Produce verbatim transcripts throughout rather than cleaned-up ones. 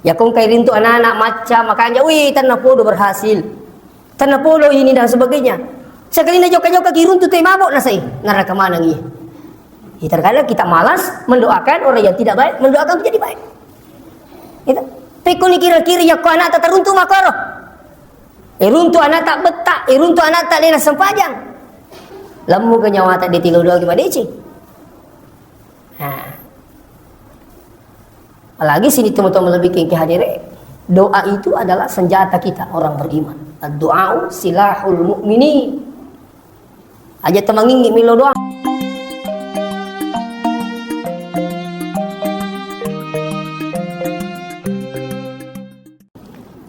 Ya kong kai rintu anak-anak macca makanja, "Wih, tenna podo berhasil. Tenna podo ini dan sebagainya." Sekali na jokka-jokka ki runtu te mabok na sai. Neraka maneng iya. Ya, terkadang kita malas mendoakan orang yang tidak baik, mendoakan menjadi baik. Gitu. Pekko ni kira-kira ya ko anak tak teruntu makoro. Eh, runtu anak tak betak, eh, runtu anak tak lena sempajang. Lemmu ke nyawa tak ditilo doa ki madeceng. Nah. Apalagi sini teman-teman lebih ke hadire. Doa itu adalah senjata kita orang beriman. Doa silahul mu'minin. Aja temangingi milo doa.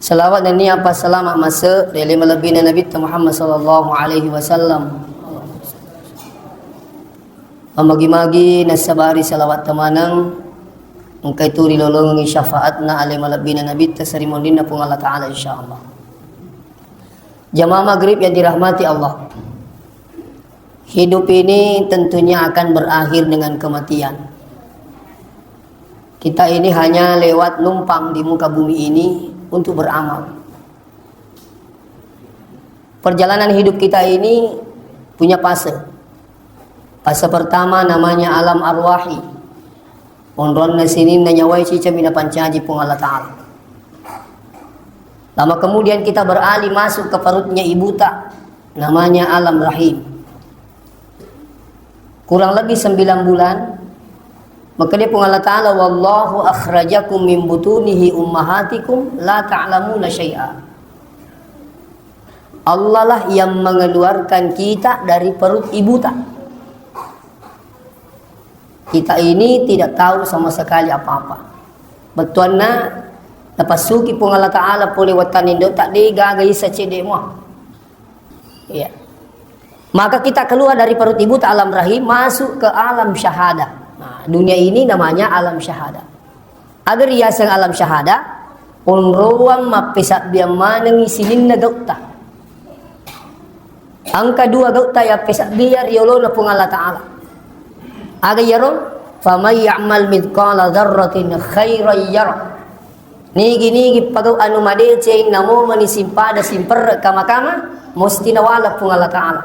Salawat nennia apa salama mase ri ale malebbina Nabitta Muhammad sallallahu alaihi wasallam. Mamagi-magi nassabari salawat tamaneng engkai tu rilolongengi syafaatna ale malebbina Nabitta sarimunrinna Puang Allah Ta'ala, insyaallah. Jamaah maghrib yang dirahmati Allah. Hidup ini tentunya akan berakhir dengan kematian. Kita ini hanya lewat numpang di muka bumi ini untuk beramal. Perjalanan hidup kita ini punya fase. Fase pertama namanya alam arwahi. Onronna sininna nyawai cicami napancaji Puang Allah Ta'ala. Lama kemudian kita beralih masuk ke perutnya ibuta, namanya alam rahim. Kurang lebih sembilan bulan, maka dia Puang Allah Ta'ala, "Wallahu akhrajakum min butunihi ummahatikum la ta'lamuna syai'a." Allah lah yang mengeluarkan kita dari perut ibuta. Kita ini tidak tahu sama sekali apa-apa. Bettuanna napassuki Puang Allah Ta'ala pole wettanna indo tak de gaga isa cedde mua. Iya. Maka kita keluar dari perut ibuta alam rahim, masuk ke alam syahadah. Nah, dunia ini namanya alam syahadah. Aga riaseng alam syahadah, onroang mappesabbiang manengi sininna gautta. Engka dua gautta yappesabbiang ri olona Puang Allah Ta'ala. Aga iyaro? "Faman ya'mal mithqala dzarratin khairan yarah." Nigi-nigi pagau anu madeceng, namo mani simpada simperre kama-kama, musti nawala Puang Allah Ta'ala.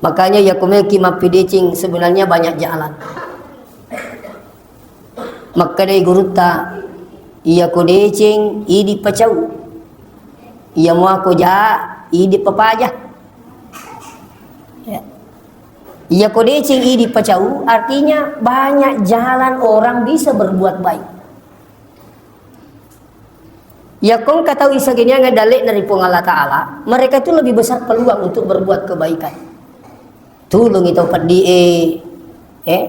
Makanya, yakko meki mappedeceng, sebenarnya banyak jalan. Makkedai gurutta, "Iyako deceng, idi pacau. Iya muako ja, idi papaja." Ya. Iyako deceng, idi pacau, artinya banyak jalan orang bisa berbuat baik. Yakko engka tau isageniangeng dalle'na ri Puang Allah Ta'ala, mereka itu lebih besar peluang untuk berbuat kebaikan. Tulungi tau peddi'e, eh?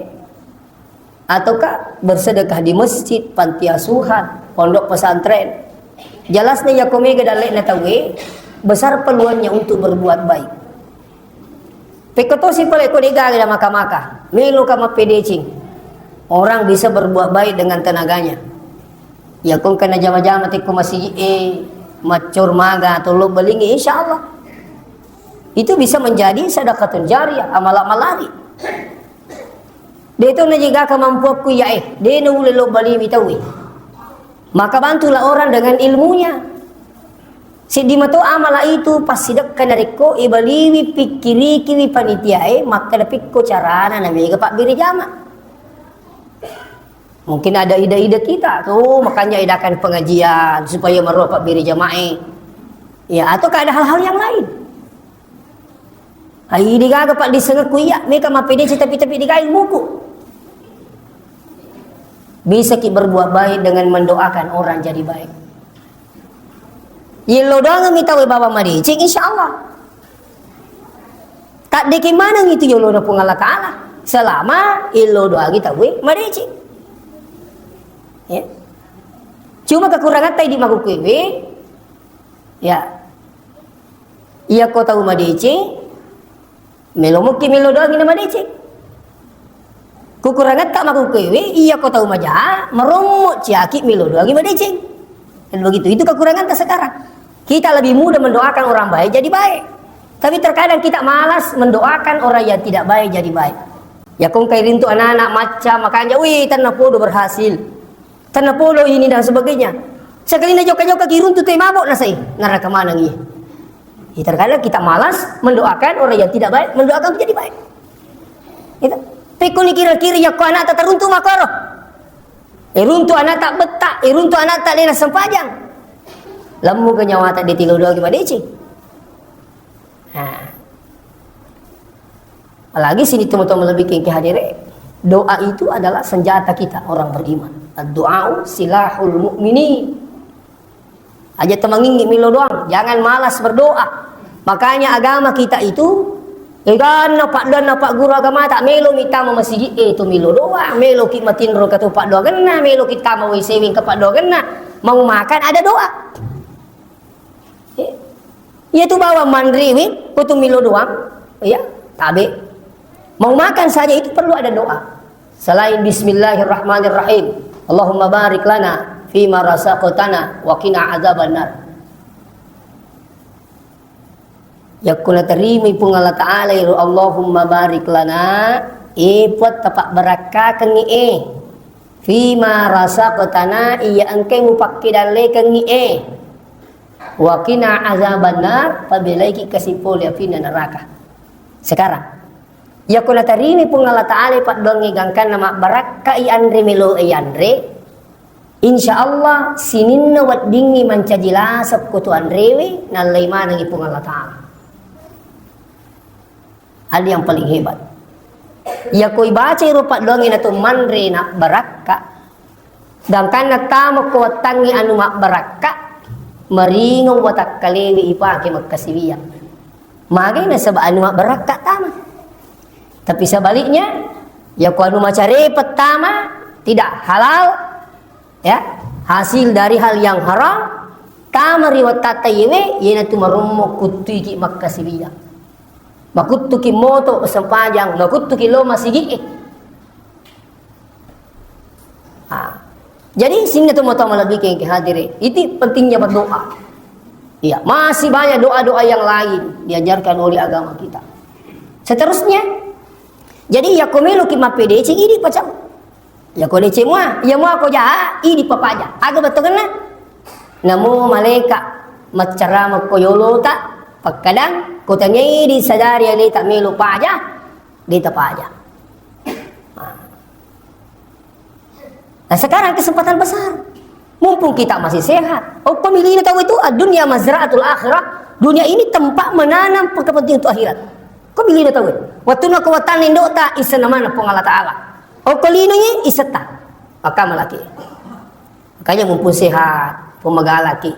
Ataukah bersedekah di masjid, panti asuhan, pondok pesantren. Jelasnya yakko mega dalle'na tauwe, besar peluangnya untuk berbuat baik. Pekko tosi pale ko degaga da maka-maka, meloka mappedeceng. Orang bisa berbuat baik dengan tenaganya. Ya, ko engka najama-jama tekko masigi e, maccor maga atau lobbalingi, insya Allah itu bisa menjadi sedekatun jariyah, amala malari. De to najiga kemampuanku ya eh, de naulle lobbalingi tauwe. Maka bantulah orang dengan ilmunya. Siddi mato amala itu passidekka narekko ibaliwi pikkirikiwi panitiae makkeda pikko carana namega pabbere jama. Mungkin ada ide-ide kita, oh, makanya adakan pengajian supaya maruah pabbere jamae. Ya, ataukah ada hal-hal yang lain? Ai, idi gaga paddissengekku iya, meka mappedeceng tapi-tapi digaga ilmuku. Bisaki berbuat baik dengan mendoakan orang jadi baik. Yello doangeng mi tauwe bawang madeceng, insya Allah. Taddeke maneng itu yolona Puang Allah Ta'ala. Selama yello doangi tauwe madeceng. Ya. Cuma kekurangan tadi makukkuewe, ya. Iya ko tau madeceng, melo mukki melo doangi na madeceng. Kukurangetta makukkuewe, iya ko tau maja, marommo ciaki melo doangi madeceng. Dan begitu, itu kekurangan sekarang. Kita lebih mudah mendoakan orang baik jadi baik. Tapi terkadang kita malas mendoakan orang yang tidak baik jadi baik. Ya kong kai rintu anak-anak macca makanja, wih, tenna podo berhasil. Tanapolo ini dan sebagainya. Sekali na jokka-jokka ki runtu te mabok na sai, neraka maneng iya. Ya, terkadang kita malas mendoakan orang yang tidak baik, mendoakan menjadi baik. Gitu. Pekko ni kira-kira yakko anakta taruntu makoro. E runtu anakta betta, e runtu anakta dena sempajang. Lemmu ke nyawata de tilo doang ki madeceng. Nah. Apalagi sini teman-teman lebih kengke hadire. Doa itu adalah senjata kita orang beriman. Doa silahul mu'minin. Aja temangingi milo doang, jangan malas berdoa. Makanya agama kita itu, eganna paddanna pak guru agama tak melo mita masigi e tu milo doang, melo ki matinro ke tu paddoangenna, melo kita mau sewing ke paddoangenna, mau makan ada doa. Iya tu bawang manriwi, kutu milo doang. Iya, tabe. Mau makan saja itu perlu ada doa. Selain bismillahirrahmanirrahim, Allahumma barik lana fima razaqtana wa qina adzabannar. Yakko naterima Puang Allah Ta'ala iro Allahumma barik lana, e Puang tapabbarakkakengngi e. Fima razaqtana, iya engkai mupakkidallekengngi e. Wa qina azabannar, pabelaiki kasi pole apinna neraka. Sekarang, yakko natarimi Puang Allah Ta'ala paddoangnge gangkanna mabbarakkai anre melo e yanre, insya Allah sininna weddingngi mancaji lasek ko tu anrewe nallai manengi Puang Allah Ta'ala. Ada yang paling hebat. Yakko ibaca iro paddoangnge na to manre na barakka, gangkanna tama ko wattangnge anu mabbarakka, maringeng watakkalewe ipake makkasiwiang. Magai nasaba anu mabbarakka tama. Tapi sebaliknya, yakko anu macarepa tama, tidak halal, ya, hasil dari hal yang haram, tama ri wattatta iyewe, iyanatu marommo kuttuiki makkasiwiang. Makuttuki moto sempajang, makuttuki lo masigi e. Ah. Jadi, sinna tu moto malebbi ke hadire. Itu pentingnya berdoa. Iya, masih banyak doa-doa yang lain diajarkan oleh agama kita. Seterusnya, jadi yakko meloki mappedeceng idi pacau. Yakko deceng mua, iya mua ko jaha, idi papaja. Aga bettuanna? Namo malaika maccarama ko yolota, pakkadang ko tangedi sadari aleta melo paja, de tapaja. Nah. Nah, sekarang kesempatan besar. Mumpung kita masih sehat. Okko milino tau itu, ad-dunya mazra'atul akhirah. Dunia ini tempat menanam kepentingan untuk akhirat. Ko milino tau itu. Waktu nako wattanna indota, isenna mana Puang Allah Ta'ala. Okko lino ye, isetta. Maka malaki. Makanya mumpung sehat, pemagalaki.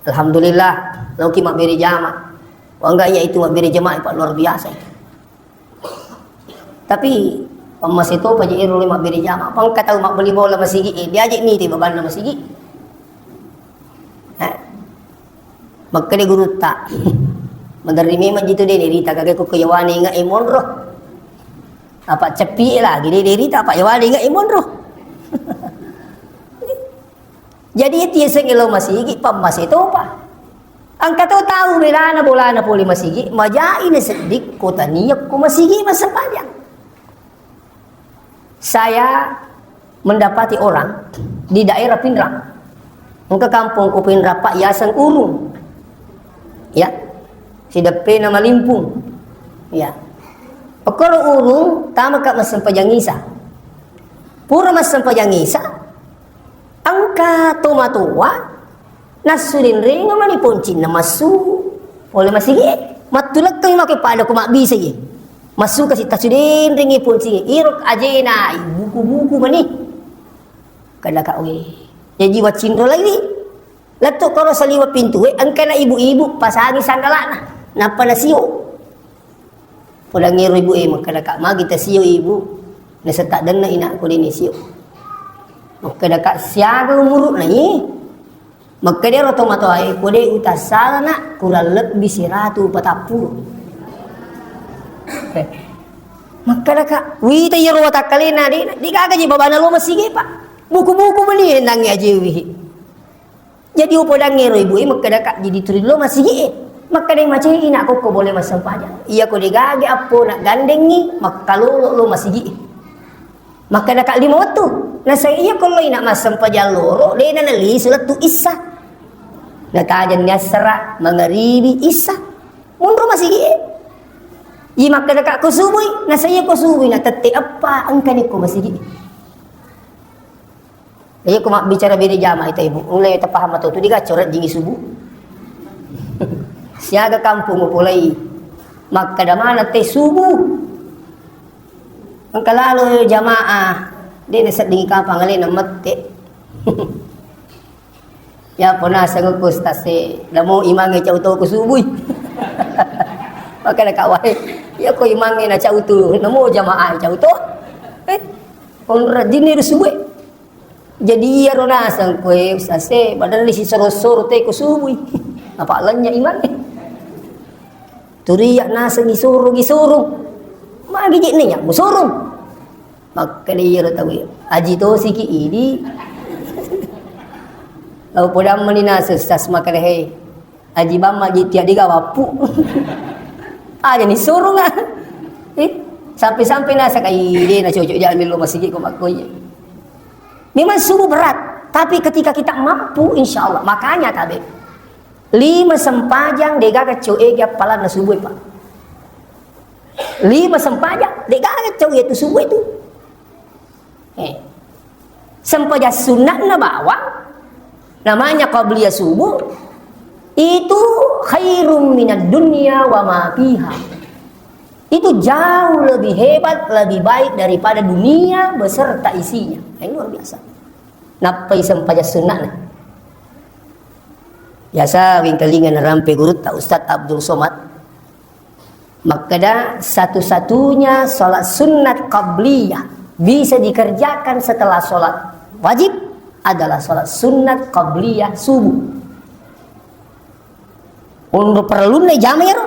Alhamdulillah, loki mabbere jama. Wah, enggak ya itu mabbere jama, Pak, luar biasa itu. Tapi, pammase topa je ero le mabbere jama. Pangka tau mabbali bola masigi, eh, diaje ni te babanna masigi. Eh. Makkeda gurutta. Maderri memang jitu de, derita kage ko keyawane inga e monro. Apa ceppi lagi de, derita apa yawane inga e monro. Jadi, iya tiaseng elo masigi, pammase topa. Engka to tau belana bolana pole masigi, majai na seddi ko tania ko masigi massempajang. Saya mendapati orang di daerah Pinrang. Engka kampong ko Pinrang, Pak, yaseng Urung. Ya. Sideppena Malimpung. Ya. Okoro Urung, tamaka massempajang Isa. Pura massempajang Isa, engka tomatoa nassu denrengeng mani poncinna massu pole masigi. Mattulekkeng mako pada ko mabbisa ye. Massu kasi tassu denrengi poncinge. Iro ajena buku-buku mani. Kada ka we. Jaji waccinro lagi. Lettu koro saliwa pintue, engkana ibu-ibu pasangi sandalana. Nappa nasio. Podangngero ibu e, makkedaka, "Magi tasio, Ibu?" Nasetta denna inakku deni sio. Makkedaka, "Siaga umuru'na i?" Makkedaro tomatoae, "Ko de utassala, Nak, kurang lebbi siratu patappulo." Makkedaka, "Wita iyaro watakkalena, de, de gaga je babana lo masigi, Pak. Buku-buku meni nangnge ajewi." Jadi, upodangnge ro ibu e, makkedaka, "Jadi tuli lo masigi e." Makkeda, "Macai nak kokko bole massempajang. Iya ko de gaga appo nak gandengi, makkalolo lo masigi e." Makkedaka lima wettu. Naseng iya ko loi na massempajang loro, de' na nalisu lettu issa. Natajenni assara, mangaribi, issa. Munro masigi e. Iya makkedaka ko subui, naseng iya ko subui na tette eppa engkani ko masigi. Iya ko mabbicara bede jama ita ibu, mulai tapaham atau tu diga coret jingi subuh. Siaga kampung mulai makkeda mana te subuh. Engka lalo jamaah, de' naseddingi kapang alena mette. Ya pona sengko ustaz e, namo imangnge cau to ko subui. Makana kawai, ya ko imangnge na cau to, namo jamaah cau to. Eh, onra dini ru subui. Jadi iyaro naseng koe ustaz e, padahal si soro-soro te ko subui. Apa lenya imangnge? Turiak naseng isurung, isurung. Magi je' nanya musurung. Makkeda iyaro tau, aji tosiki idi. Lau podang mani naseng sas makkeda he. Aji bamma je' tiadega wappu. Aja ni surung ah. Eh, sampai-sampai naseng kai de' na cocok ja' melo masigi ko makkoye. Memang subuh berat, tapi ketika kita mampu, insya Allah. Makanya tabe. Lima sempajang degaga cau ege appalanna subuh, Pak. Lima sempajang degaga cau itu subuh itu. Eh. Sempajang sunnahna bawang, namanya qabliyah subuh, itu khairum minad dunya wa ma fiha. Itu jauh lebih hebat, lebih baik daripada dunia beserta isinya. Ini luar biasa. Nappai sempajang sunnahna. Biasa wingkalinga narampe gurutta Ustadz Abdul Somad. Makkeda satu-satunya salat sunnat qabliyah bisa dikerjakan setelah salat wajib adalah salat sunnat qabliyah subuh. Onro parellunna jama iyaro.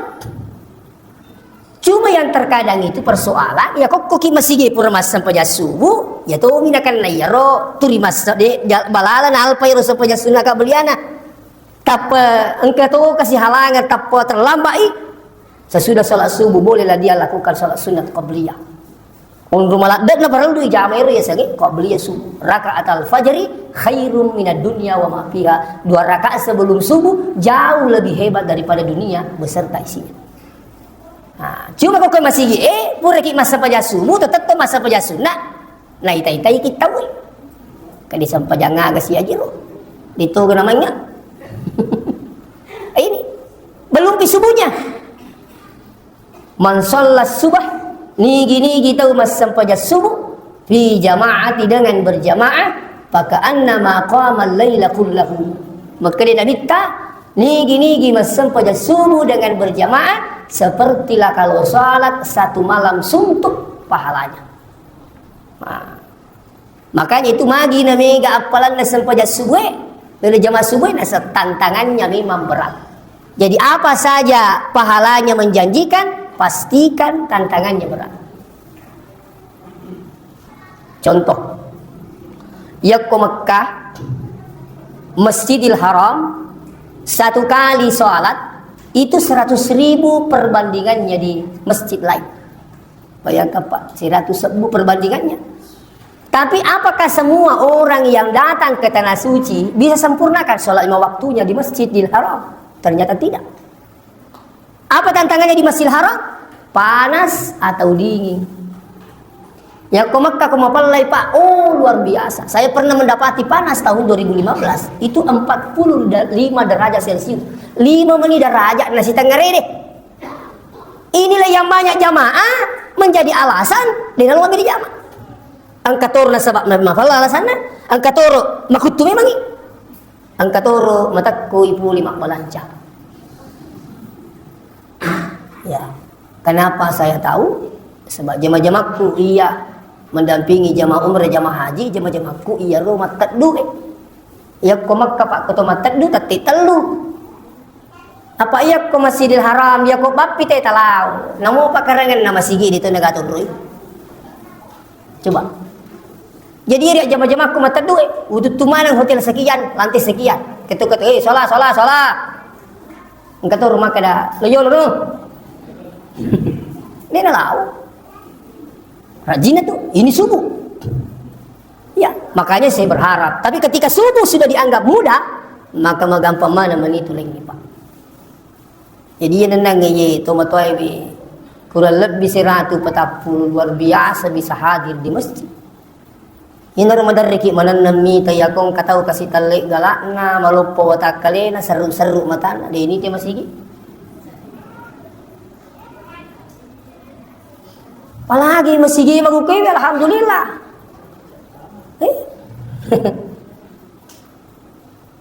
Cuma yang terkadang itu persoalan, ya kokkoki masigi pura massempajang subuh, ya tomi nakenna iyaro turi massa de ja-, balala nalpa iyaro sempajang sunnah qabliyana. Tappa engka to kasi halangan, tappa terlambat i. Sesudah salat subuh bolehlah dia lakukan salat sunat qabliyah. Onro maladde'na parellu ijama ero yasengnge qabliyah subuh. Rakaatal fajri khairum minad dunya wa ma fiha. Dua rakaat sebelum subuh jauh lebih hebat daripada dunia beserta isinya. Nah, cuma ko ke masigi e, puraki massempajang subuh, tetep to massempajang sunnah. Nah, itai-itai kita we. Kadi sempajang aga si ajiro. Itu namanya. Ini belum pi subuhnya. Man shalla subah, nigi-nigi tau massempajang subuh, fi jama'ati, dengan berjamaah, faka'annama qamal laila kullahu. Makkeda Nabitta, nigi-nigi massempajang subuh dengan berjamaah, sepertilah kalau salat satu malam suntuk pahalanya. Nah, makanya itu magi na mega appalanna sempajang subuh, dari jamaah subuh, nah, tantangannya memang berat. Jadi apa saja pahalanya menjanjikan, pastikan tantangannya berat. Contoh, yakko Mekah, Masjidil Haram, satu kali sholat itu seratus ribu perbandingannya di masjid lain. Bayangkan, Pak, seratus ribu perbandingannya. Tapi apakah semua orang yang datang ke Tanah Suci bisa sempurnakan sholat lima waktunya di Masjidil Haram? Ternyata tidak. Apa tantangannya di Masjidil Haram? Panas atau dingin? Ya, ko Mekah, ko mapellai, Pak. Oh, luar biasa. Saya pernah mendapati panas tahun dua ribu lima belas. Itu empat puluh lima derajat Celcius. Lima meni derajat nasi tengerede. Inilah yang banyak jamaah menjadi alasan de' nalo ambil jamaah. Engka toro nasaba mapella alasanna, engka toro makuttu memangi. Engka toro matekko ipuli mabbalanca. Ya, kenapa saya tahu? Sebab jama-jamakku iya mendampingi jamaah umrah, jamaah haji, jama-jamakku iya ro matteddu e. Yakko Mekah, Pak, ko to matteddu tette tellu. Apa iya ko Masjidil Haram, iya ko bappi te talau. Namo pakarangan nama sigi di tengah gaton rui. Coba. Jadi ri jama-jamakku mateddu e, ututtu maneng hotel sekian, lantai sekian. Ketuk-ketuk, eh, sholat, sholat, sholat. Engka to rumah kada, lo yolo no. Ini na lau. Rajinna tu, ini subuh. Ya, makanya saya berharap. Tapi ketika subuh sudah dianggap mudah, maka magampang mana menitu lainnya, Pak. Jadi, iya nenang ye, tomatoae be, kurang lebih seratu patappulo luar biasa bisa hadir di masjid. Inaro maderriki manenneng mita, iya kong katau kasi talle galakna, maloppo watakkalena, serru-serru matana, deni te masigi. Apalagi masigi magukewe, alhamdulillah. Eh?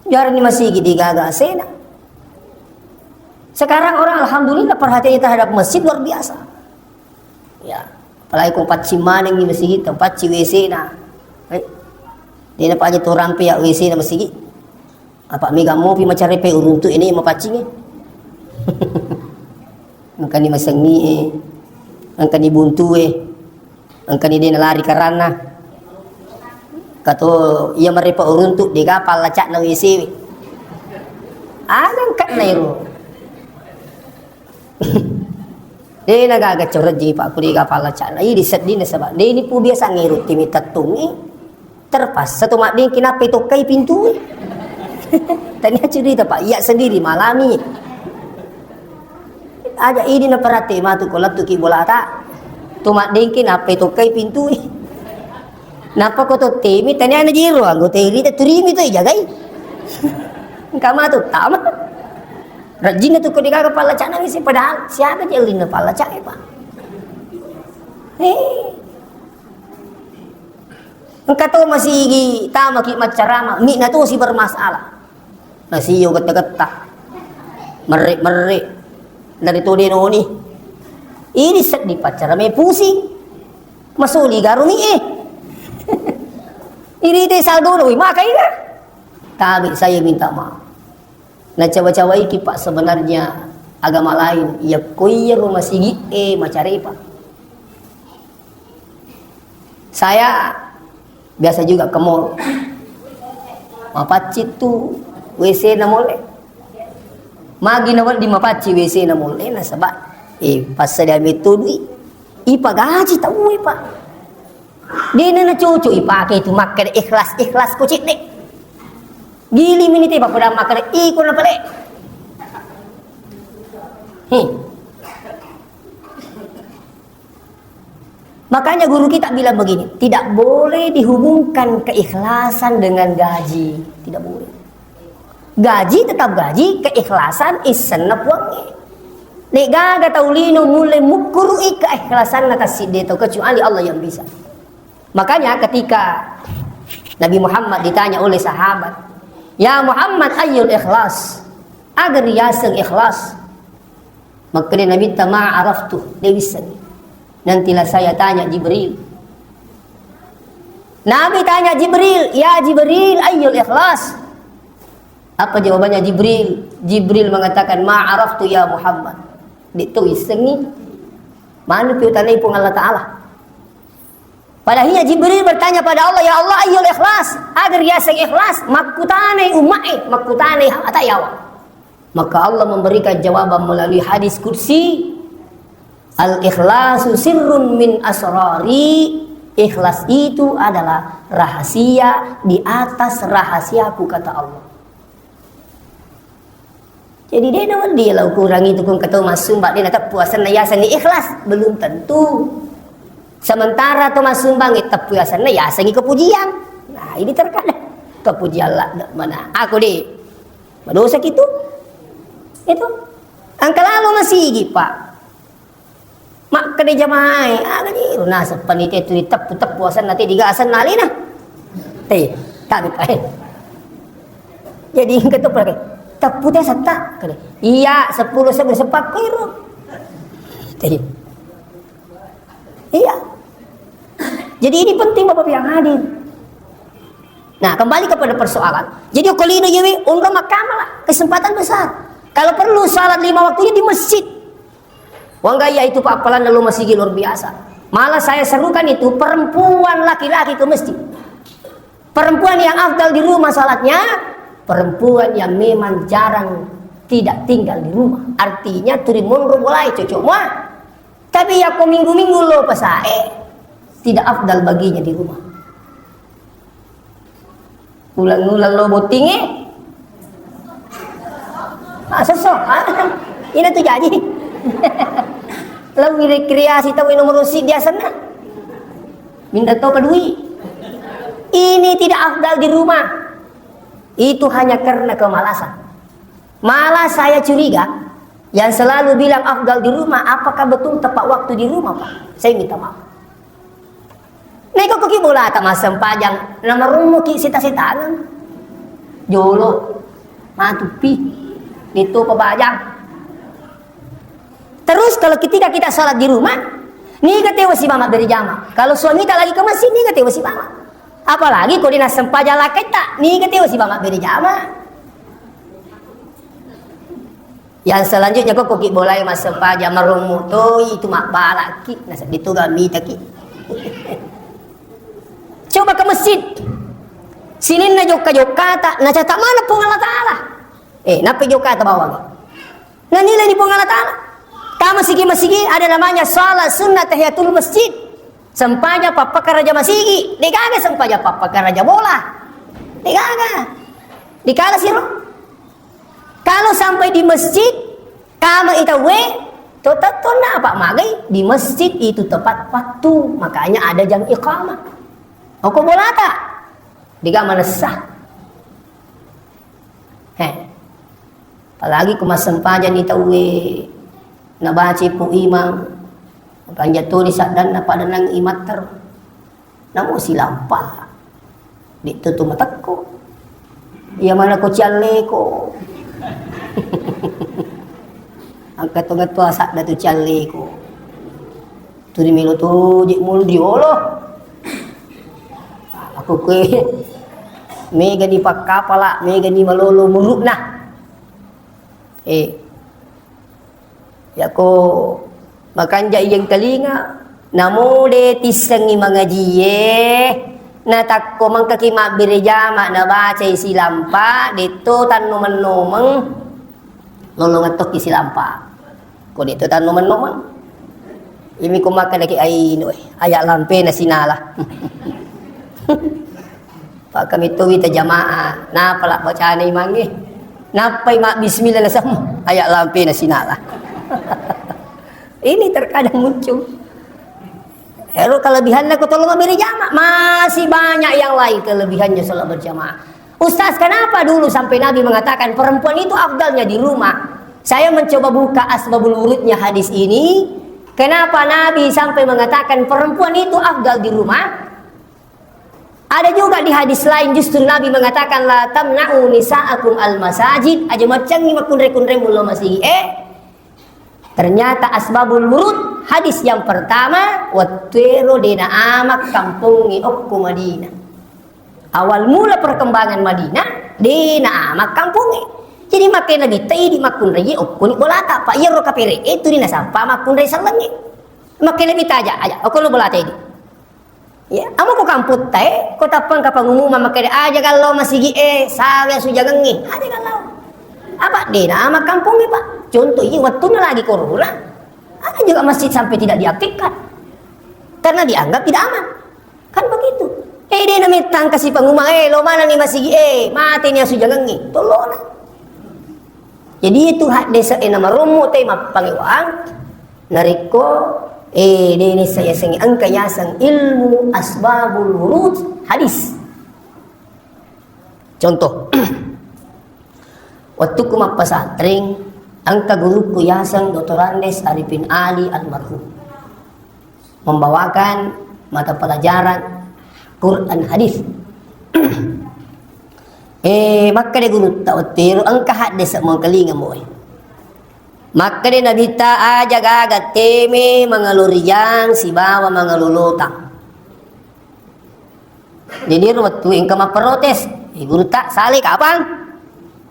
Jarang di masigi digaga asena. Sekarang orang alhamdulillah perhatiannya terhadap masjid luar biasa. Ya, apalagi kong paccing maneng di masigi, paccing W C na. Eh, dia nampak aja tu rampe ya W C na masigi. Apa mega mopi macarepe uruntu ini mapaccing, eh. Engkani masengi, eh. Engkani buntu, eh. Engkani de nalari karanna. Kato iya marepa uruntu dega pallacakna W C. Aga engkana ero. De nagaga corejji, Pak, ku dega pallacakna. Idi sedding nasaba de ni pu biasa ngeru timi tettungi. Terpaksa tu maddingki nappai tokkai pintue. Tania cerita, Pak, iya sendiri malami. Aja idi naperate matu ko lettuki bolata. Tu maddingki nappai tokkai pintue. Nappa ko tottemi tania na jero anggota irita turimi tu ijagai. Engka matu tama. Rajinna tu ko degaga pallacana misi padahal siaga je ellinna pallacana, Pak. Eh. Engka to masigi tamaki maccarama, mi na to si bermasalah. Nasio getta-getta. Merre-merre. Dari to denoni. Ini seddi paccarama pusing. Masuli garuni, eh. Ini te saldo no, maka ina. Tapi saya minta maaf. Nacawa-cawaiki, Pak, sebenarnya agama lain. Iya ko iya rumah sigi, eh, macarepa. Saya biasa juga ke mall. Mapacci tu W C na mall e. Magi na wedding mapacci W C na mall e, nasaba, eh, passadiang metto dui. Ipagaji tau e, Pak. Dena na cocok ipake tu makkeda ikhlas, ikhlas ko cedde. Gili minite, Pak, pada makkeda iko na pale. Hmm. Makanya guru kita bilang begini, tidak boleh dihubungkan keikhlasan dengan gaji. Tidak boleh. Gaji tetap gaji, keikhlasan issenna puangnge. Degaga tau lino mulle mukkuru'i keikhlasanna tassidde tau kecuali Allah yang bisa. Makanya ketika Nabi Muhammad ditanya oleh sahabat, "Ya Muhammad, ayyul ikhlas?" Aga riaseng ikhlas? Makkeda Nabitta, "Ma araftu," de wissengngi. Nantilah saya tanya Jibril. Nabi tanya Jibril, "Ya Jibril, ayyul ikhlas?" Apa jawabannya Jibril? Jibril mengatakan, "Ma araftu ya Muhammad." De to wissengngi. Manu pi utanai Puang Allah Ta'ala. Padahal Jibril bertanya pada Allah, "Ya Allah, ayyul ikhlas?" Aga riaseng ikhlas? Makkutanai ummae, makkutanai hawata yawa. Maka Allah memberikan jawaban melalui hadis qudsi, "Al-ikhlasu sirrun min asrari." Ikhlas itu adalah rahasia di atas rahasiaku, kata Allah. Jadi, de na wedding la ukurang itu kung kato massumbang, de na teppu asenna yasengngi ikhlas, belum tentu. Sementara to massumbang teppu asenna yasengngi kepujian. Nah, ini terkadang kepujian la mana? Aku de madosa gitu. Itu. Engka lalo masigi, Pak. Makkeda jamaah e, aga jiru naseng panitia tu diteppu-teppu asenna te diga asenna alena. Te, tabe pae. Jadi engka to pake teppu te setta kade. Iya, sepuluh sebelum sepat kiro. Te. Iya. Jadi ini penting Bapak yang hadir. Nah, kembali kepada persoalan. Jadi, okolino yewe, onro makkamala, kesempatan besar. Kalau perlu salat lima waktunya di masjid. Wangga iya itu Pak, apalagi lo masigi luar biasa. Malah saya serukan itu perempuan laki-laki ke masjid. Perempuan yang afdal di rumah salatnya, perempuan yang memang jarang tidak tinggal di rumah. Artinya turi monro boleh cocok mah. Tapi ya ko minggu-minggu lo pasae, tidak afdal baginya di rumah. Uleng-uleng lo bottingnge. Ah, sesso. Ah, ina tu jaji. Lo rekreasi tau nomor usi biasanya. Minta to kedui. Ini tidak afdal di rumah. Itu hanya karena kemalasan. Malah saya curiga, yang selalu bilang afdal di rumah, apakah betul tepat waktu di rumah, Pak? Saya minta maaf. Naiko koki bolata massempajang, namarummuki sita-sitangang. Jolo, matupi, itu pabajang. Terus kalau ketika kita sholat di rumah, niga tewa sibama berjamaah. Kalau suamita lagi ke masjid, niga tewa sibama. Apalagi ko dina sempajang laketta, niga tewa sibama berjamaah. Yang selanjutnya, ko koki bolai massempajang marummu toi itu mabbalaki, nasabbi tu gamitaki. Coba ke masjid. Sininna jokka-jokkata, nacata mana Puang Allah Ta'ala. Eh, nappa jokkata bawang. Nanilai ni Puang Allah Ta'ala. Kama sigi-masigi ada namanya salat sunnah tahiyatul masjid. Sempajang pappakaraja masigi. Degaga sempajang pappakaraja bola. Degaga. Dikala siro. Kalau sampai di masjid, kama itawe, to tettonna apa magai di masjid itu tepat waktu, makanya ada jam iqamah. Oko bolata, dega manessa. He. Apalagi ku massempajang ni tauwe, nabaca pu imang, makanja toni saddanna pada nang imatter. Namo silampa. Dittu tu matekko. Iya mana ko cialleko. Angka tonga tua sadda tu cialleko. Turi melo toje mul diolo. Aku kue mega ni pakkapala, mega ni malolo murukna. Eh, yako makanja iyeng telinga, namo de tissengi mangajie, natakko mangkaki mabbere jama nabacai silampa, detto tannomeng-nomeng, lolongettokki silampa. Ko detto tannomeng-nomeng, imi ko makkadaki ainu, eh, aya lampena sinala. Pakka metto wita jamaah, napala bacana imangnge. Nappai mabbismillah nasem, aya lampena sinala. Ini terkadang muncul. Ero kelebihannya ko tolong beri jamaah. Masih banyak yang lain kelebihannya sholat berjamaah. Ustaz, kenapa dulu sampai Nabi mengatakan perempuan itu afdalnya di rumah? Saya mencoba buka asbabul wurudnya hadis ini. Kenapa Nabi sampai mengatakan perempuan itu afdal di rumah? Ada juga di hadis lain justru Nabi mengatakan, "La tamna'u nisa'akum al-masajid," aja maccangi makkunrai-kunrai mulo masigi. Eh, ternyata asbabul wurud hadis yang pertama, wattuero dena amak kampongi okko Madinah. Awal mula perkembangan Madinah, dena amak kampongi. Jadi makkeda Nabitta idi makkunrai okkoni bolata, pa iyaro kapere itu dina sappa makkunrai sellengi. Makkeda Nabitta aja, aja, okko lo bolata idi. Ya, amo ko kamputta e, ko tappang ka pangumumang makkeda, "Aja gallo masigi e, sawe sujangengngi." Aja gallo. Apa dena amak kampongnge, Pak? Contoh, iya, wettunna lagi corona, ada juga masjid sampai tidak diaktifkan. Karena dianggap tidak aman. Kan begitu. Eh, dena mettang kasi pangumang, "Eh, lo mana ni masigi e, mate ni asujangengngi." Tolona. Jadi itu haddese e namarommo te mappangewang, narekko, eh, dene saya sengi engka yaseng ilmu asbabul wurud hadis. Contoh, waktuku mappasantreng, engka guruku yaseng Doktor Andes Arifin Ali almarhum. Membawakan mata pelajaran Quran hadis. Eh, makkeda gurutta, "Ottero engka haddese mengkalinga moe." Makkeda Nabitta, "Aja gaga teme mangalo rijang sibawa mangalo lotang." Jadi ero wettu engka mapprotes, "Eh, gurutta, salai kapang?"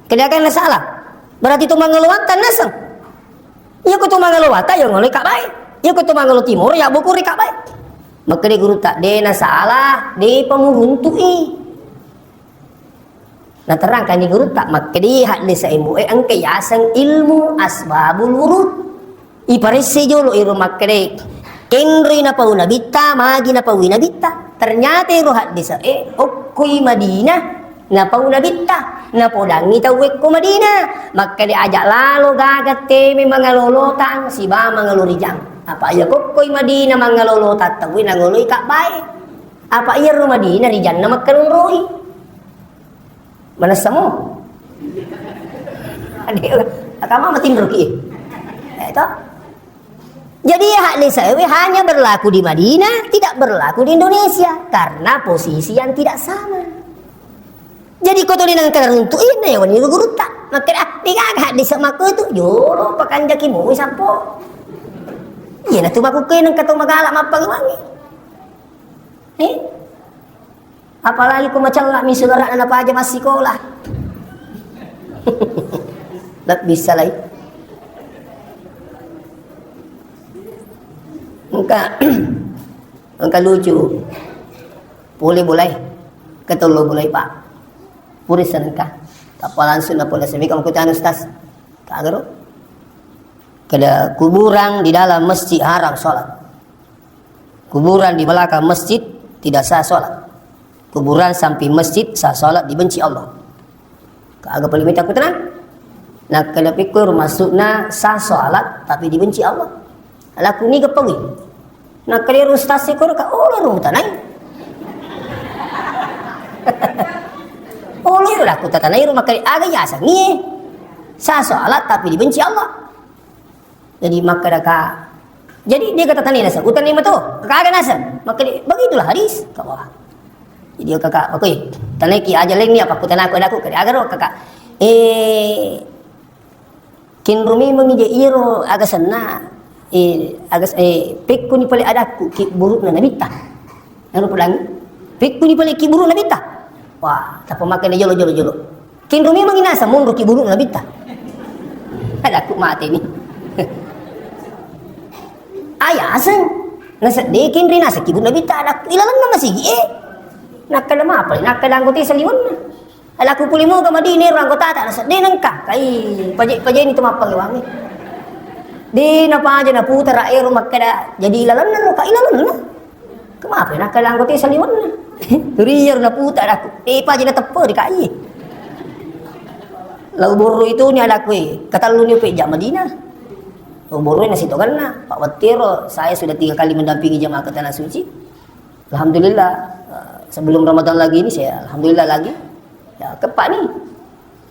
Kedakan na salah. Berarti tu mangalo watang naseng. Iya ko tu mangalo watang, ya ngoloi ka bae. Iya ko tu mangalo timoro, ya bokori ka bae. Makkeda gurutta, "De na salah, de pa muruntu'i." Naterangkanni gurutta, makkeda haddese e mboe engka yaseng ilmu asbabul wurud. Iparesse jolo iro makkeda, kenroi napau Nabitta, magi napaui Nabitta. Ternyata iro haddese e okkoi Madinah, Napau Nabitta, napodangngi tauwe ko Madinah. Makkeda, aja lalo gaga teme mangalolotang siba mangalo rijang. Apa iya kokkoi Madinah mangalolotang tauwe nangoloi Ka'bae. Apa iya ro Madinah rijanna makkalonroi. Manessamo? Ade, akama matinroki. Eh, to? Jadi, hak desa ewe hanya berlaku di Madinah, tidak berlaku di Indonesia karena posisi yang tidak sama. Jadi, ko tuli nengka runtu, iya, na yawan ni gurutta. Makkeda, ah, degaga hak desa makko tu, jolo pakanjaki mu sappo. Iya, na tu makku ke nengka to magala mappangi wangi. Eh? Apalagi ko macella mi saudarana napaja massikola. Lebbi salai. Engka, engka lucu. Pole bolai. Ketollo bolai, Pak. Puri senengka. Tappa langsung napole semika mengkuti anu, Ustaz. Kagero. Kada kuburan di dalam masjid haram sholat. Kuburan di belakang masjid tidak sah sholat. Kuburan samping masjid sah sholat, dibenci Allah. Aga paling mita aku tenang. Nah, kada pikir maksudna sah sholat tapi dibenci Allah. Laku ni kepengi. Nah, kada ustaz sih kau ka, oh, lalu tanai. Oh, lalu aku tanai rumah kali aga ya asal ni. Sah sholat tapi dibenci Allah. Jadi makkeda ka, jadi dia kata tani naseng, utani mato, kaga naseng. Makkeda, begitulah hadis, kawah. Jadi kaka, oke, tanai ki aja lain ni apa kutana aku ada aku, kade agaro kaka. Eh, kinrumi mengi je iro aga senna, eh, aga, eh, pekku ni pale adakku, ki burukna nabitta. Anu pulangi, pekku ni pale ki burukna nabitta. Wah, tappa makkeda jolo, jolo, jolo. Kinrumi mengi naseng monro ki burukna nabitta. Adakku mate ni. Ayaseng. Naseddeki nri nasekki bunna bita adakku ilalenna masigi e. Nakkeda mapa, nakkeda anggota saliwenna. Adakku puli moga madini ero anggotata nasedde nengka. Kai, paje-, pajeni tu mappangewangi. De napaja naputara ero makkeda jadi ilalenna ro ka ilalenna. Kemapa nakkeda anggota saliwenna. Turiya ro naputa adakku. E paje nateppe di kai. Lau borro itu ni adakku e. Katalluni upe ja Madinah. Oboroi nasitoganna, Pak Wattiro, saya sudah tiga kali mendampingi jamaah ke Tanah Suci. Alhamdulillah, eh, sebelum Ramadan lagi ini saya alhamdulillah lagi. Ya, kepak ni.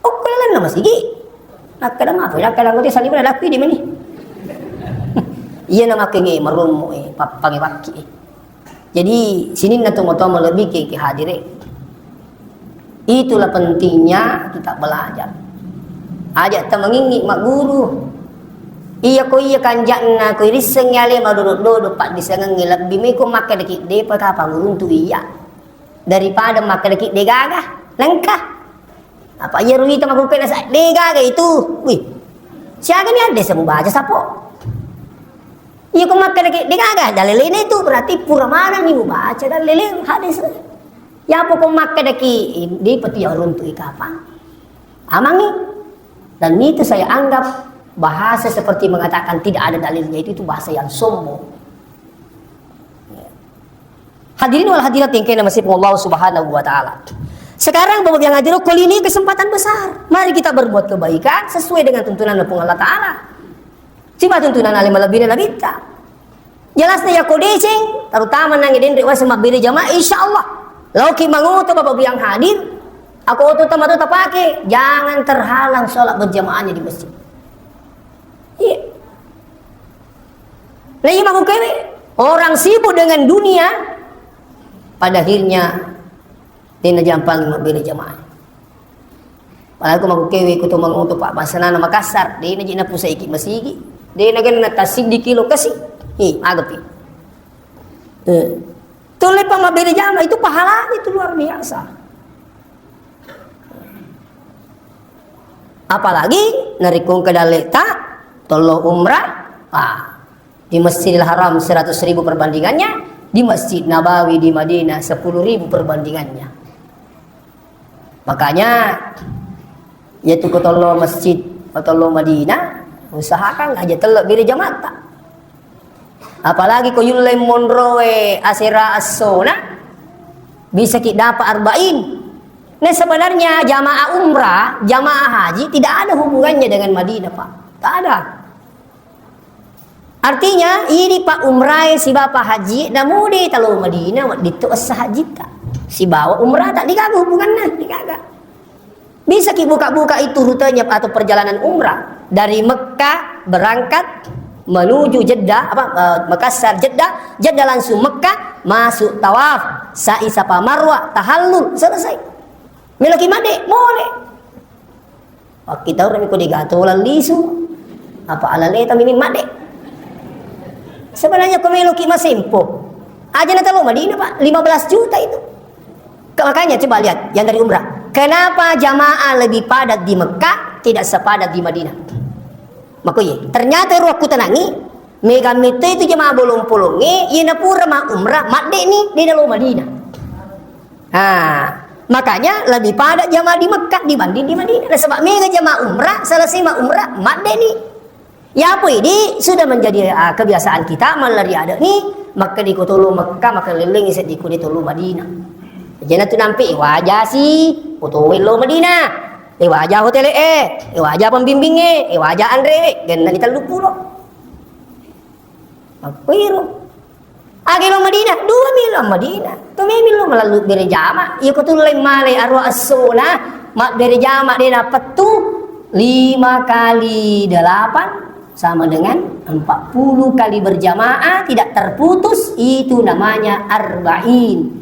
Oh, kalian nama sigi. Nakkeda mapa, nakkeda anggota saliwenna lakui di mani. Iya nama kenge marummu e, pappange wakki e. Jadi, sininna tomatoa malebbike ki hadire. Itulah pentingnya kita belajar. Aja tamangingi magguru. Iya ko iya kanjakna ko irissengngi ale madodok-dodok paddisengengngi lebbi meko makkedaki depa kapang uruntu iya. Daripada makkedaki degaga, lengka. Apa iya ruita makukkena sa-, degaga itu. Wih. Siaga ni hadis mubaca sapo. Iya ko makkedaki degaga dalilena itu berarti pura manenni mubaca dalile hadis. Ya pokok makkedaki di peti runtu ikapa. Amangi. Dan itu saya anggap bahasa seperti mengatakan tidak ada dalilnya itu, itu bahasa yang sombong. Hadirin wal hadirat yang kena masih Allah Subhanahu wa taala. Sekarang Bapak yang hadir, kali ini kesempatan besar. Mari kita berbuat kebaikan sesuai dengan tuntunan Puang Allah Taala. Cuma tuntunan alim lebih Nabi ta. Jelasnya ya kodeceng, terutama nang denre wasa mabbere jamaah, insya Allah. Lauki mangoto Bapak yang hadir, aku oto tama tu tapake, jangan terhalang sholat berjamaahnya di masjid. Iya. Nah, iya, maku kewe. Orang sibuk dengan dunia, pada akhirnya de najampangi mabbere jamaah. Padahal ko maku kewe ko to mangoto Pak, basanana Makassar, de naji napusaiki masigi, de nagenna tasiddi kilo kasi. Hi, agapi. Eh. Tulle pa mabbere jamaah itu pahalanya itu luar biasa. Apalagi narekko engka dalleta tollo umrah, ah, di Masjidil Haram seratus ribu perbandingannya, di Masjid Nabawi di Madinah sepuluh ribu perbandingannya. Makanya, yaitu ko tollo masjid, ko tollo Madinah, usahakan aja tello bere jamaah. Apalagi ko yulle monroe asera assona, bisa ki dapat arba'in. Nah, sebenarnya jamaah umrah, jamaah haji tidak ada hubungannya dengan Madinah, Pak. Tak ada. Artinya, idi pa umrae sibawa pa haji, namudi talo Madinah, wedding to essa hajita. Sibawa umrah tak digaga hubungannya, digaga. Bisa ki buka-buka itu rutenya atau perjalanan umrah dari Mekah berangkat menuju Jeddah, apa, eh, Makassar, Jeddah, Jeddah langsung Mekah, masuk tawaf, sa'i Safa Marwah, tahallul, selesai. Meloki made, boleh. Pakkitaurami ko dega tola lisu. Apa alaleta mini made. Sebenarnya ko meloki masempo. Aja na talo Madinah, Pak, lima belas juta itu. Ke-, makanya coba lihat yang dari umrah. Kenapa jamaah lebih padat di Mekah, tidak sepadat di Madinah? Makoye, ternyata ro aku tenangi, mega mete itu jamaah bolong-polonge, yena pura ma umrah, madde ni, de nalo Madinah. Ha, makanya lebih padat jamaah di Mekah dibanding di Madinah. Nasaba mega jamaah umrah, selesai ma umrah, madde ni. Ya apa ini sudah menjadi, ah, kebiasaan kita, mallari ada ni, maka di kotolo Mekah, maka lelengi seddi ko di tolo Madinah. Jena tu nampe, eh, waja si, kotolo lo Madinah. Eh, waja hotel e, eh, waja pembimbing e, eh, waja anre, genna di tellu pulo. Makkoi ro. Agi lo Madinah, dua milo Madinah. To memi lo malallu bere jama. Iya ko tullai malai arwah essona, mabbere jama de napettu, lima kali delapan sama dengan empat puluh kali berjamaah tidak terputus, itu namanya arba'in.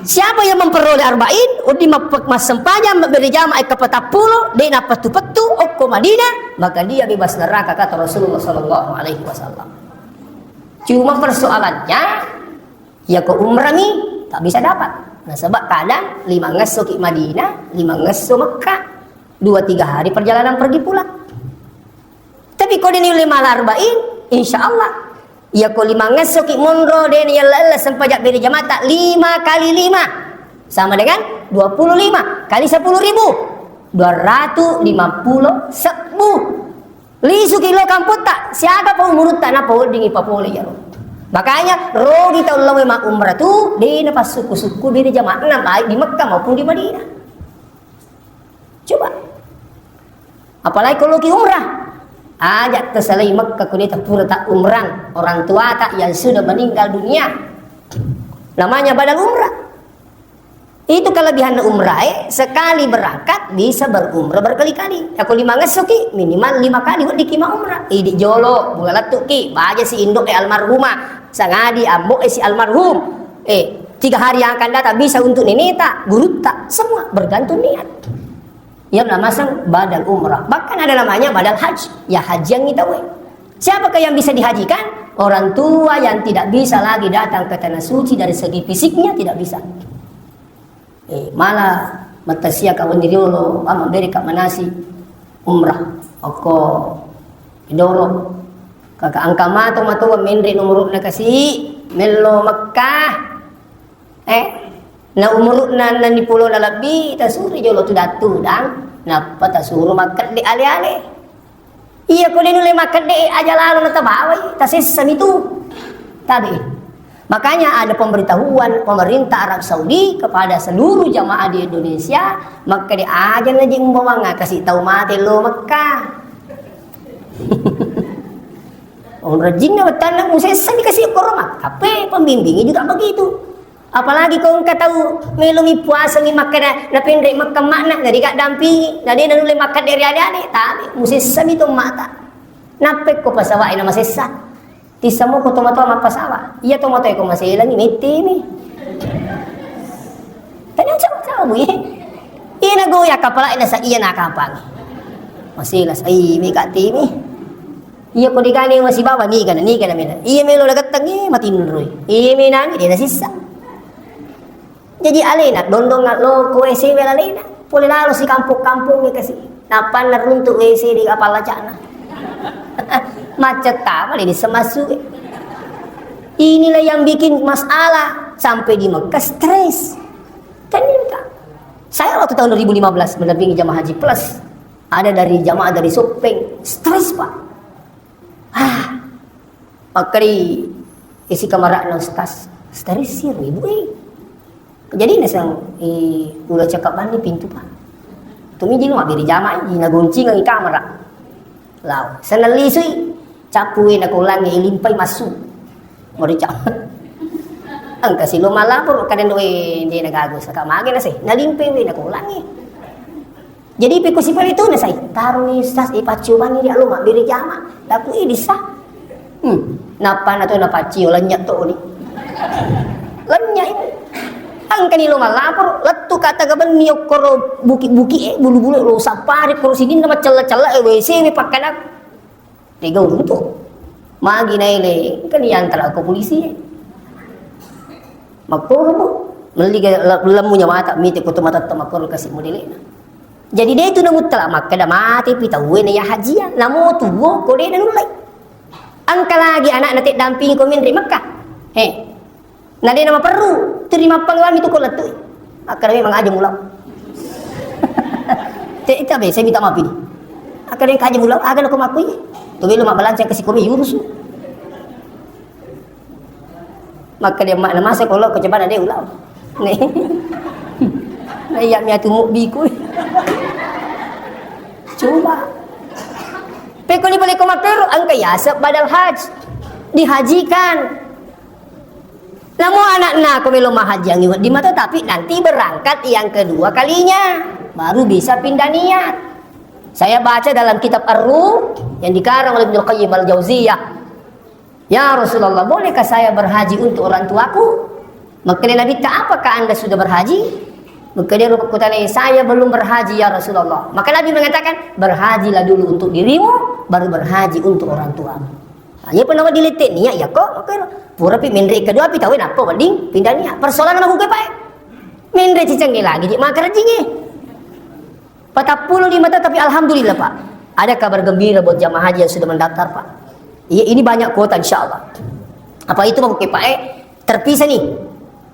Siapa yang memperoleh arba'in, wedding mappe-, massempajang, mabbere jama e kapatappulo, de napettu-pettu, okko Madinah, maka dia bebas neraka, kata Rasulullah sallallahu alaihi wasallam. Cuma persoalannya, ya ko umrah mi, tak bisa dapat. Nasaba kadang lima ngesso ki Madinah, lima ngesso Mekah, dua tiga hari perjalanan pergi pulang. Tapi ko de ni lima arba'in, insya Allah. Iya ko lima ngesso ki monro de ni ella-ella sempajang bere jamata lima kali lima sama dengan dua puluh lima kali sepuluh ribu. Dua ratus lima puluh sebbu. Lisu ki lo kamputta, siaga pa umurutta na poddingi papole iyaro. Makanya rogi tau lao ma umrah tu, de na passuku-suku bere jamana baik di Mekah maupun di Madinah. Coba. Apalagi kalau ki umrah. Aja terselai Mekah ko de ta pura ta umrah. Orang tua ta yang sudah meninggal dunia. Namanya badal umrah. Itu kelebihan umrah, eh, sekali berangkat bisa berumrah berkali-kali. Aku lima ngesso ki, minimal lima kali wedding ki ma umrah. Idi jolo, mula lettu ki, baja si indo e almarhumah, sangadi ambo e si almarhum. Eh, tiga hari yang akan datang bisa untuk neneta, gurutta, semua bergantung niat. Yang namaseng badal umrah. Bahkan ada namanya badal haji. Ya haji yang kita we. Siapakah yang bisa dihajikan? Orang tua yang tidak bisa lagi datang ke tanah suci dari segi fisiknya tidak bisa. Eh, mala matasia ka wenni riolo, ama bere ka manasi umrah. Okko idoro. Kaka angka mato matoa menre nomorokna kasi, mello Mekkah. Eh, na umurukna nani pulona lebbi, tasuri jolo tudang-tudang, nappa tasuro makkedde ale-ale. Iya ko de nulle makkedde aja lalo natabawai, tasessami tu. Tabe. Makanya ada pemberitahuan pemerintah Arab Saudi kepada seluruh jamaah di Indonesia, makkede aja naji umbawang kasi tau mate lo Mekkah. Oh, rajinna wettanna musessami kasi koroma. Tapi pembimbingnya juga begitu. Apalagi ko engka tau melomi puasa mi makkeda napenre Mekkah makna, na de gaddampingi, na de nanulle makkedde ri ale-ale, tabe, musessami to mata. Nappekko pasawae na masessa. Tissamoko tomatoa mappasawa. Iya tomatoa ko maselangi mettemi. Tanya sama-sama bu, iya. Iya nagoya kapala na sa iya nakapangi. Masela sa iya mi katemi. Iya ko digane masibawa niga na, niga na mena. Iya melo nagettengi matinroi. Iya menami de nasissa. Jaji alena dondong lo ko W C we alena. Pole lalo si kampung-kampung kasi. Nappa naruntuk W C di kapallacana. Macet tama di semasuk. Inilah yang bikin masalah sampai di Mekah stres. Kan ini, Kak. Saya waktu tahun dua ribu lima belas mendampingi jamaah haji plus. Ada dari jamaah dari Sopeng, stres, Pak. Ah, makkeri isi kamarana ustaz, stres sih ibu eh. Jadi naseng, eh, ulo cakap bani pintu, Pak. Tumi jino mabbere jamaah, nagoncingeng kamar. Lao, senellisui, cappu wena kolangnge, ilimpai massu. Morica. Engka silo malapor, kadang doe, de nagago, saka mage nase, nalimpai wena kolangnge. Jadi, pekko sipale tu nasai, taroni sas, eh, paccio bangi dia lo mabbere jama, taku, eh, disa. Hmm, nappa na to napaccio, lennye to ni. Lennye ini. Engkani lo malapor, lettu kata gabenni okkoro buki-buki, eh, bulu-bulu lo sapari, koro sininna macella-cella, eh, W C, eh, pakkana. Tega uruntu. Magi naele, engka ni antara ko polisi e. Makkoro, Bu. Melli ga le-, lemmu nyamata, mite ko to matatta makkoro kasi modelena. Jadi de tu namuttala makkeda mate pi tauwe na ya hajia. Namo tuwo ko de nanullai. Engka lagi anakna te dampingi ko menre Mekah. He. Na de namaperru, tu rimappang lami tu ko lettu. Akkeda memang aja mulau. Te, ita be, saya minta maaf ini. Akkeda engka aja mulau, aga nako makkui. Tu belo mabbalanca ke sikomi yurusu. Maka dia mak namasa kalau kecebana de ulau. Ne. Na iya mi atu mubbi ku. Coba. Pekko ni boleh ko makkoro, engka yaseng badal haj. Dihajikan. Namo anakna ko melo mahaji angi wedding mato, tapi nanti berangkat yang kedua kalinya, baru bisa pindah niat. Saya baca dalam kitab Ar-Ruh yang dikarang oleh Ibnu Qayyim Al-Jauziyah. "Ya Rasulullah, bolehkah saya berhaji untuk orang tuaku?" Makkeda Nabi, "Apakah anda sudah berhaji?" Makkeda, "Saya belum berhaji, ya Rasulullah." Maka Nabi mengatakan, "Berhajilah dulu untuk dirimu, baru berhaji untuk orang tuamu." Nah, iya pernah dilette niat ya kok, maka pura pi menre kedua pi tahu apa wedding pindah niat. Persoalan nama kuke pae. Menre cicengnya lagi, je makerjinge. Patappulo lima tahun, tapi alhamdulillah, Pak. Ada kabar gembira buat jamaah haji yang sudah mendaftar, Pak. Iya, ini banyak kuota, insya Allah. Apa itu, Pak, Pak, eh, terpisah nih.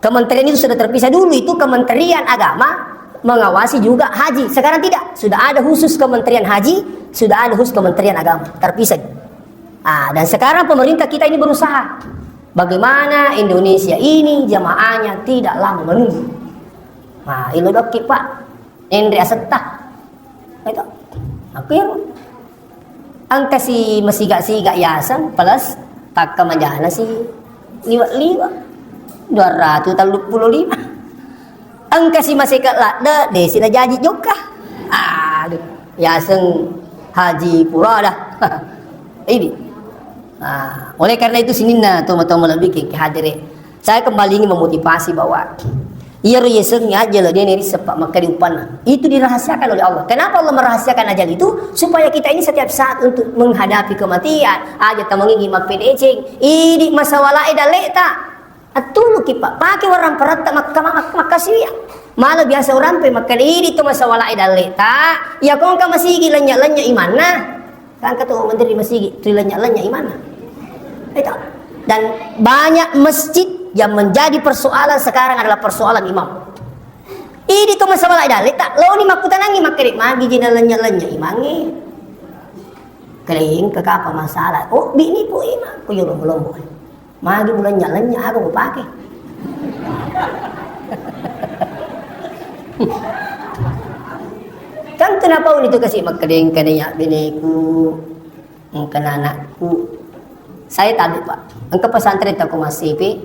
Kementerian itu sudah terpisah dulu, itu Kementerian Agama mengawasi juga haji. Sekarang tidak, sudah ada khusus Kementerian Haji, sudah ada khusus Kementerian Agama. Terpisah. Ah, dan sekarang pemerintah kita ini berusaha. Bagaimana Indonesia ini jamaahnya tidak lama menunggu. Nah, ilo dokki, Pak. Enre asetta. Itu. Aku yang engka si masiga-siga yaseng plus takka majana si liwa-liwa. Dua ratus telluppulo lima. Engka si maseke ladde, desi na jaji jokka. Aduh, yaseng Haji Purada. Ini. Ah, oleh karena itu sininna tomo-tomo lebih ke hadere. Saya kembali ingin memotivasi bahwa iyaro yaseng aja lo dia neri sepak maka diupanna. Itu dirahasiakan oleh Allah. Kenapa Allah merahasiakan ajal itu? Supaya kita ini setiap saat untuk menghadapi kematian. Aja tamangi mappedeceng. Idi masawalae daleta. Attuluki, Pak. Pake warang paratta makka-, mak-, makkasiwiang. Malah biasa orang pe makkeda idi tu masawalae daleta. Ya kong ka masigi lenya-lenya imanna. Kan kata menteri masigi, tu lenya-lenya imanna. Itu. Dan banyak masjid yang menjadi persoalan sekarang adalah persoalan imam. Idi tu masawalae daleta. Lo ni makkutanangi makkeda magi jina lenya-lenya imangi. Keling ke apa masalah? Oh, bini pu imang. Ku yo lombo-lombo. Magi bulan nyalanya aku mau pakai. Kan kenapa uni tu kasih makkedeng kena ya bineku, kena anakku. Saya tabe, Pak. Engka pesantren toko masipi,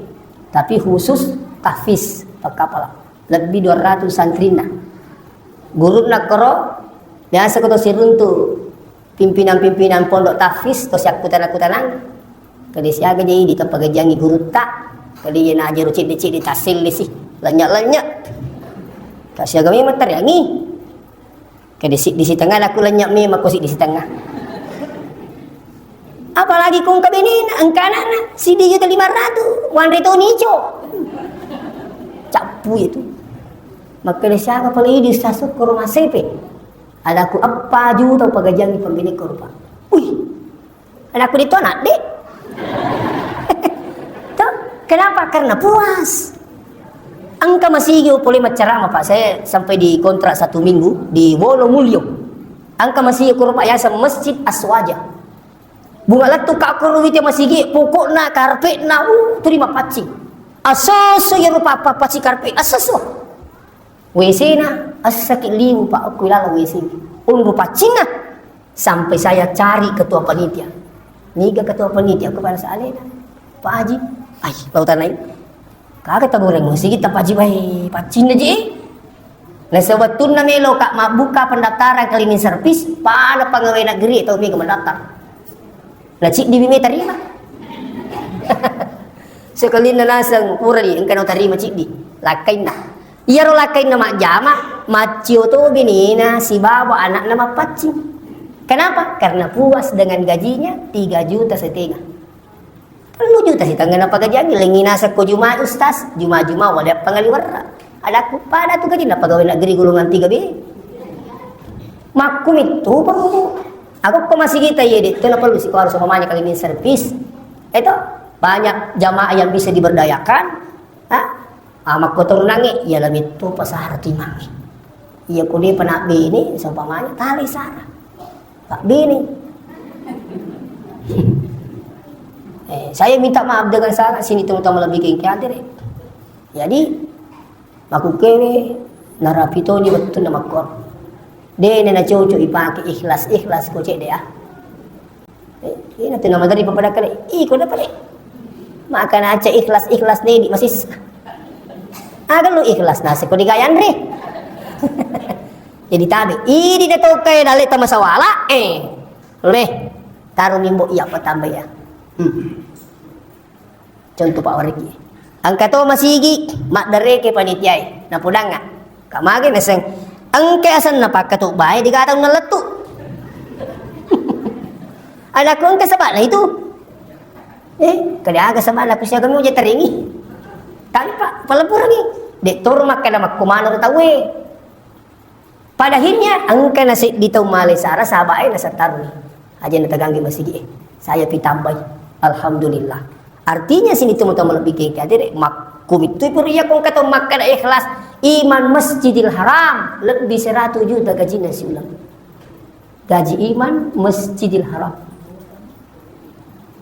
tapi khusus tahfiz pakkapala. Lebih dua ratus santrina. Gurunna koro biasa ko to siruntu pimpinan-pimpinan pondok tahfiz to siakkutanang-kutanang. Kede siaga jadi di tempat gajangi gurutta. Kede ye najero cedde-cedde tassellesi. Lenya-lenya. Tak siaga memang tariangi. Kede si, di setengah aku lenya memang ko si di setengah. Apalagi kong kabenena, engka anakna, sidi juta lima ratus, wanre to nico. Cappu itu. Makkeda siaga pale idi sasuk ke rumah sepe. Ada aku eppa juta pagajangi pembinekku rupa. Wih, anakku itu anak dek. Tuh, kenapa? Karena puas. Engka masigi pole maccarama, Pak. Saya sampai dikontrak satu minggu di Wonogiri. Engka masigi ko rupa yaseng Masjid Aswaja. Bunga lettu ka ko ruwite masigi, pokokna karpetna, uh, terima paccing. Asoso iyaro pa-, pa-, pacci karpe, asoso. W C-na, assaki liwu, Pak, okko ilala W C. Unru paccinna. Sampai saya cari ketua panitia. Niga ketua panitia, ko bangsa alena. Pak Haji, ai, lautan lain. Kaga tagoreng musik kita Pak Haji, wai, paccinna je. Nah, sewettunna melo ka mabbuka pendaftaran cleaning service, pada pegawai negeri tau mega mendaftar. Nah, ciddi bime tarima. Sekelinna naseng, pura di, engka no tarima ciddi. Lakkainna. Iyaro lakkainna majjama, maccio to benena sibawa anakna mappaccing. Kenapa? Karena puas dengan gajinya tiga juta setengah. Tellu juta sitengnga napagajiangngi, lengngi naseng ko Juma, Ustaz, Juma-Juma wale pangaliwerra. Adakku, pada tu gajinna pegawai negeri golongan tiga B. Makkumittu perlu. Aku ko masih kita, iya, dek, tu perlu siko harus umpamanya cleaning service. Itu banyak jamaah yang bisa diberdayakan. Ha? Ah, makkotorunangnge, iya, lametto pasara timangnge. Iya, ko de panabbene, seumpamanya, tali sara. Pabbene. Eh, saya minta maaf dengan sangat sini teman-teman lebih ke hadir. Jadi, makkukewe, narapi toni wettunna makkoro. De na cocok ipake ikhlas-ikhlas ko cedde, ah. Eh, ina tu nama dari papada kale. Ih, ko dapat, eh. Maka naca ikhlas-ikhlas ne di masis. Aga lu ikhlas nasi ko digayanre. Jadi tabe. Idi de tokai dale tama sawala. Eh. Leh. Taru mimbo iya patamba ya. Hmm. Contoh Pak Wariki. Engka to masigi, maddareke panitiae. Napodangnga. Ka mage naseng. Engka asenna pakkatobbae digatang nalettu. Anakku engka sabana itu. Eh, kali aga sabana ku siaga muje teringi. Tapi Pak, palepurangi. Dek toro makkada makkumano ro tauwe. Pada akhirnya, engka na seddi tau malai sara, sahabat e nasattaruni. Aja na tagangi masigi e. Saya pitambai. Alhamdulillah. Artinya sini teman-teman lebih ke hadir, makkumittu pura iya kong kata makkada ikhlas. Iman Masjidil Haram lebih seratus juta gajinya siulang. Gaji iman Masjidil Haram.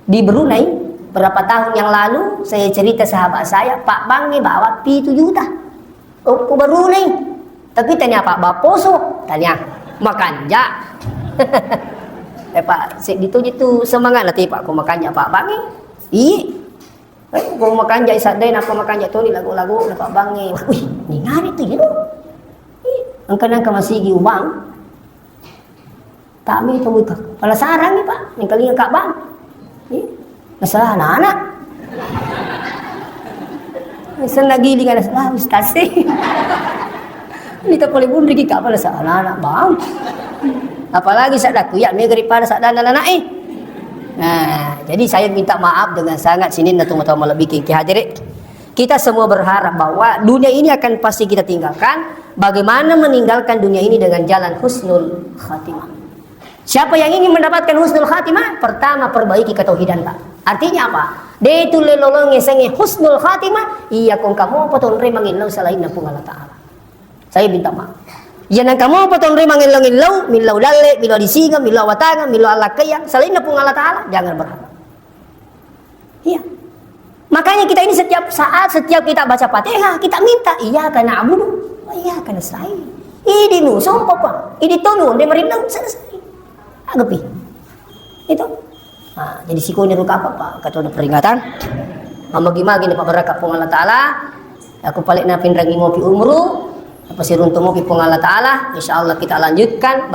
Di Brunei, berapa tahun yang lalu, saya cerita sahabat saya, Pak Bangnge bawa pitu juta. Oh, ku Brunei. Tapi tanya Pak Baposo, tanya makanja. Eh, Pak, seddi tu jitu semangat nanti Pak, ku makanja Pak Bangnge. Iya. Eh, ku makanja isadai, napa makanja toni lagu-lagu, napa Bangnge. Wih, ini ngari tu jitu. Ih, engka nangka masigi ubang. Tami itu muka. Pala sarang ni, Pak. Yang kali Kak Bang. Ih, masalah anak-anak. Senna giling ada salah Ustaz sih. Ini tak boleh bunri ki kapal salah anak, Bang. Apalagi sadakku ya, mega daripada sadana anak, eh. Nah, jadi saya minta maaf dengan sangat sini, na teman-teman lebih ke hadir. Kita semua berharap bahwa dunia ini akan pasti kita tinggalkan. Bagaimana meninggalkan dunia ini dengan jalan husnul khatimah? Siapa yang ingin mendapatkan husnul khatimah? Pertama, perbaiki ketauhidan, Pak. Artinya apa? De tulle lolong ngesengi husnul khatimah, iya kong kamu apa tonre mangillau selainna Puang Allah Ta'ala. Saya minta maaf. Iya nang kamu apa tonre mangillau-ngillau, millau dalle, millau disinga, millau watanga, millau allakaya, selainna Puang Allah Ta'ala, jangan berharap. Iya. Makanya kita ini setiap saat, setiap kita baca Fatihah, kita minta, "Iyyaka na'budu wa iyyaka nasta'in." Idi nu sompa pa, idi tonu onde marinna selesai. Agapi. Itu. Nah, jadi sikoni ruka apa, Pak? Kata ada peringatan. Mamagi-magi nih, Pak, berkat Puang Allah Ta'ala. Aku paling na pinrangi mopi umru, apa siruntu mopi Puang Allah Ta'ala. Insya Allah kita lanjutkan.